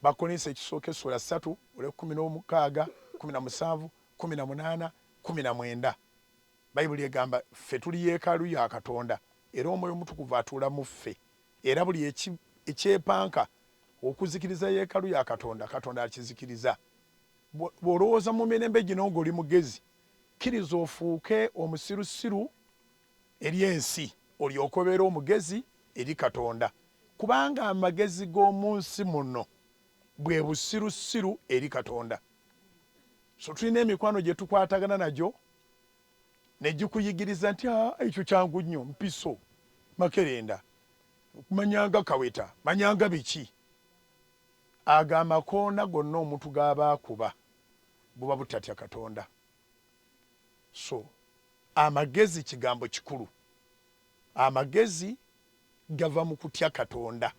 Bakkolinso ekisooka essula 3 olw'ekkumi n'omukaaga, 17, 18, 19. Bayibuli egamba ffe tuli yeekaalu ya Katonda era Omwoyo Omutukuvu atuula mu ffe, era buli ekyepanka okuzikiriza yeekaalu ya Katonda, Katonda akizikiriza. Bw'olowooza mu mirembe gino ng'oli mugezi, kkiriza ofuuke omusirusiru eri ensi, olyoke obeere omugezi eri Katonda. Kubanga amagezi g'omu nsi muno bwe busirusiru eri Katonda. So tulina emikwano gye tukwatagana nagyo ne gikuyigiriza nti ah, ekyo kyangu nnyo, mpiso, makerenda, manyanga kaweta, manyanga biki. Ago amakoona gonna omuntu g'aba akuba buba butatya Katonda. So amagezi kigambo kikulu. Amagezi gava mu kutya Katonda.